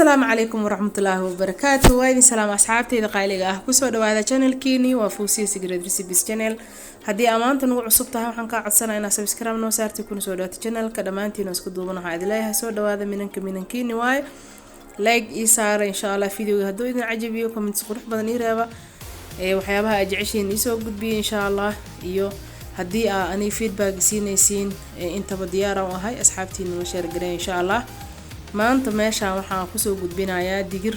Asalaamu calaykum waraxmatullaahi wabarakaatu. Waa idin salaam, asxaabteyda qaaliga ah. Kusoo dhawaada channelkiini, waa Fuusiya Secret Recipes channel. Haddii amaanta nagu cusub tahay, waxaan kaa codsanaa inaad subscribe noo saartay kuna soo dhawaato channelka. Dhammaantiin oo isku duuban waxaa idin leeyahay soo dhawaada. Minanka minankiini waaye. Like ii saara insha Allah videoga hadduu idin cajabiyo, comments qurux badan ii reeba, ee waxyaabaha aad jeceshiin iisoo gudbiya insha Allah, iyo haddii aa ani feedback siinaysiin, intaba diyaara u ahay. Asxaabtiina la share gareey insha Allah. Maanta meeshaan waxaan kusoo gudbinayaa digir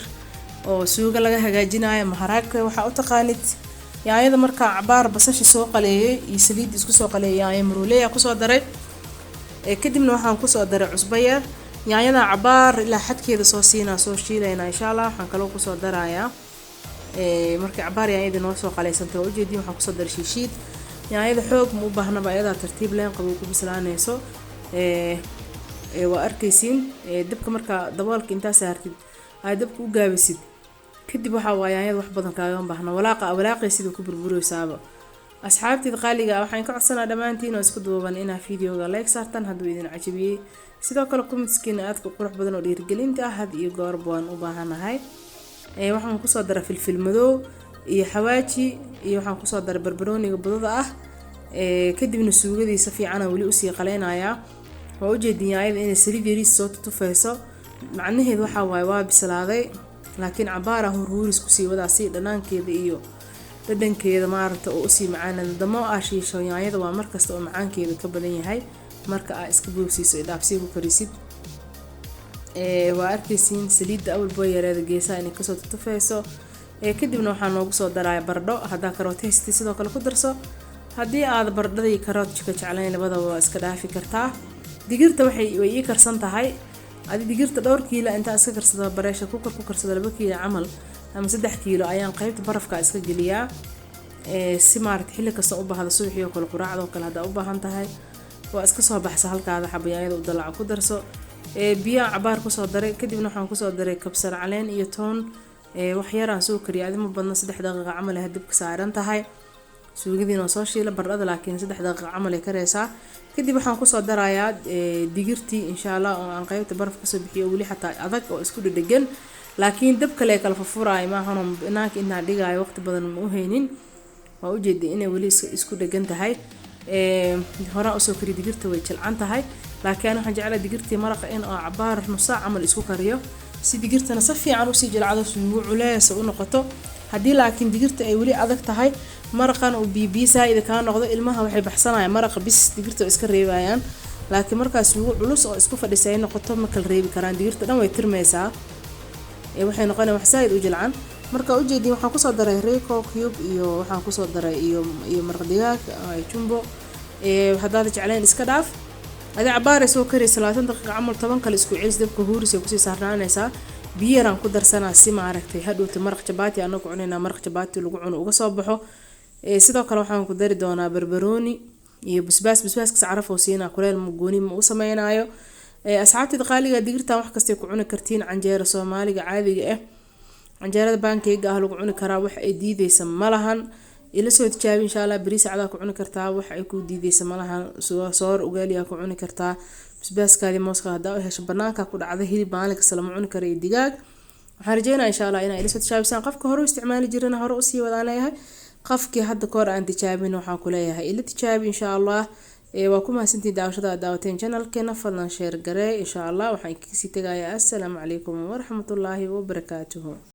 oo suugo laga hagaajinayo, maharaagka waxaa u taqaanid. Yaanyada markaa cabaar basasha soo qaleeyay iyo saliid isku soo qaleeyay, yaanyo maruuleya kusoo daray. Kadibna waxaan kusoo daray cusbo yar. Yaanyada cabaar ilaa xadkeeda soo siinaa, soo shiilaynaa insha Allah. Waxaan kaloo kusoo darayaa, markii cabaar yaanyadii noo soo qaleysantay, waa ujeediin, waxaan kusoo daray shiishiid. Yaanyada xoog ma u baahnaba, ayadaa tartiib leen qabow ku bislaanayso. Waa arkaysiin dabka markaa daboolka intaa saartid, aad dabka u gaabisid, kadib waxaa waa yaanyada wax badan kaagama baahna, walaaqa walaaqaysid ku burbureysaaba. Asxaabteed qaaliga ah, waxaan ka codsanaa dhammaantiin oo isku duuban inaa videoga like saartaan hadduu idin cajabiyey. Sidoo kale commentskiina aadka qurux badan oo dhiirigelinta ah had iyo goorba waan u baahanahay. Waxaan kusoo daray filfil madow iyo xawaaji, iyo waxaan kusoo daray barbarooniga budada ah. Kadibna suugadiisa fiicana weli usii qaleynayaa. Waa ujeedin yaanyada inay saliid yariis soo tutufayso, macnaheedu waxaa waaye waa bislaaday, laakiin cabaara hurhuuris kusii wadaa si dhanaankeeda iyo dhadhankeeda maaragta oo usii macaanada. Damo aa shiisho yaanyada waa markasta oo macaankeeda ka badan yahay marka aa iska boogsiiso, idhaafsii ku karisid. Waa arkaysiin saliidda awal boo yareeda geesaha inay kasoo tutufayso. Kadibna waxaa noogu soo daraya baradho. Haddaa karoot haysatid, sidoo kale ku darso. Haddii aad baradhada iyo karoodka jeclayn, labadaba waa iska dhaafi kartaa. Digirta waxay way ii karsan tahay. Adi digirta dhowr kiilo intaan iska karsado, pressure cooker ku karsado, 2 kiilo camal ama 3 kiilo ayaan qeybta barafka iska geliyaa, si maaragta xilli kasta u baahda, subaxii oo kale, quraacda oo kale haddaa u baahan tahay, waa iska soo baxsa. Halkaada xabayaayada u dalaco ku darso. Biyaha cabaar kusoo daray, kadibna waxaan kusoo daray kabsar caleen iyo toon. Wax yaraan soo kariyay, adi ma badno, 3 daqiiqa camal ay dabka saaran tahay. Suugadiina waa soo shiila, baradhada laakiin 3 daqiiqa camal ay kareysaa. Kadib waxaan kusoo darayaa digirtii insha Allah oo aan qeybta baraf kasoo bixiyo, weli xataa adag oo isku dhedhegan, laakiin dab kale kala furfuraayo maahanoo banaanka intaan dhigaayo waqti badan ma u haynin. Waa ujeeday inay weli isku dhegan tahay. Horaan usoo kariyo digirta, way jilcan tahay, laakiin waxaan jeclaa digirtii maraqa in oo cabaar nus saac camal isku kariyo, si digirtana si fiican usii jilcado, suugo culeys u noqoto. Haddii laakiin digirta ay weli adag tahay, maraqan uu biyo biyo saa'id kaa noqdo, ilmaha waxay baxsanayaan maraqa bis, digirta way iska reebayaan. Laakiin markaa suugo culus oo isku fadhisa ay noqoto, ma kala reebi karaan, digirta dhan way tirmaysaa, waxay noqonaya wax saa'id u jilcan. Marka ujeedin, waxaan kusoo daray Royco cube iyo waxaan kusoo daray iyo maraq digaag jumbo. Haddaad jeclayn, iska dhaaf. Adi cabaaray soo karaysa, 20 daqiiqa camal, 10 kale isku celis, dabka huuris ay kusii saarnaanaysaa. Biyo yaraan ku darsanaa si maaragtay hadhowta maraq jabaati anagu cunaynaa, maraq jabaati lagu cuno uga soo baxo. Sidoo kale waxaan ku dari doonaa barbarooni iyo basbaas. Basbaaskaas caraf oo siinaa, kuleel ma gooni ma u sameynaayo. Asxaabtayda qaaliga, digirtan wax kastay ku cuni kartiin. Canjeero Soomaaliga caadiga ah, canjeerada pancake ah lagu cuni karaa, wax ay diideysa ma lahan. Ila soo tijaabi insha Allah. Bariis cadaa ku cuni kartaa, wax ay ku diideysa ma lahan. Soor ugaaliyaa ku cuni kartaa. Basbaaskaadi mooska haddaa u hesho, banaanka ku dhacda. Hilib maalin kasta lama cuni karo iyo digaag. Waxaan rajeynaya insha Allah inaa ila soo tijaabisaan. Qofka hore u isticmaali jirana, hore usii wadaan leeyahay. Qofkii hadda kahor aan tijaabin, waxaan ku leeyahay ila tijaabi insha Allah. Waa ku mahadsantihiin daawashada aad daawateen channelkeena. Fadlan share garee insha Allah. Waxaan kasii tegayaa assalaamu calaykum waraxmatullaahi wabarakaatuhu.